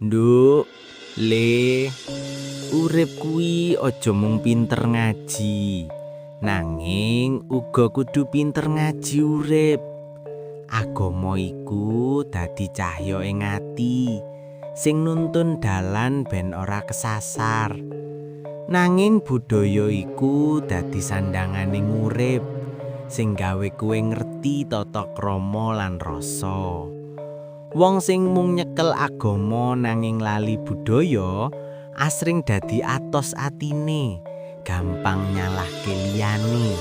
Nduk, Le, urip kuwi aja mung pinter ngaji, nanging uga kudu pinter ngaji urip. Agama iku dadi cahya ing ati sing nuntun dalan ben ora kesasar. Nanging budaya iku dadi sandhanganing urip sing gawe kowe ngerti tata krama lan rasa. Wong sing mung nyekel agama nanging lali budaya, asring dadi atos atine, gampang nyalahke liyane.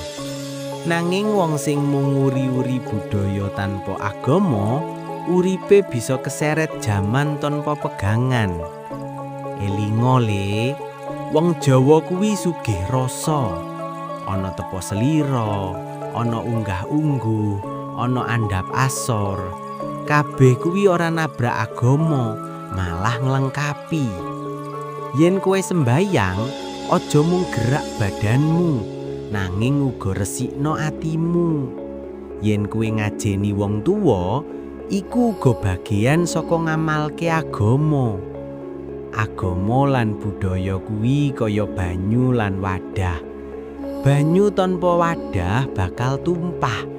Nanging wong sing mung nguri-uri budaya tanpa agama, uripe bisa keseret jaman tanpa pegangan. Elinga Le, wong Jawa kuwi sugih rasa. Ana tepa selira, ana unggah-ungguh, ana andhap asor. Kabeh kuwi ora nabrak agama, malah nglengkapi. Yen kowe sembayang, aja mung gerak badanmu, nanging uga resikno atimu. Yen kowe ngajeni wong tuwa, iku uga bagean saka ngamalke agama. Agama lan budaya kuwi kaya banyu lan wadah. Banyu tanpa wadah bakal tumpah.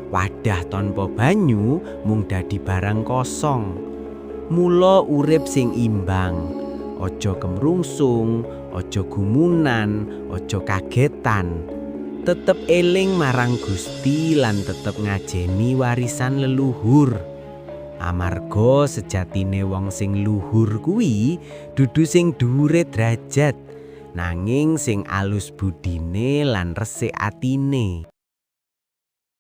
Wadah tanpa banyu mung dadi barang kosong. Mula urip sing imbang, aja kemrungsung, aja gumunan, aja kagetan. Tetep eling marang Gusti lan tetep ngajeni warisan leluhur. Amarga sejatine wong sing luhur kuwi dudu sing dhuwure derajat, nanging sing alus budine lan resik atine.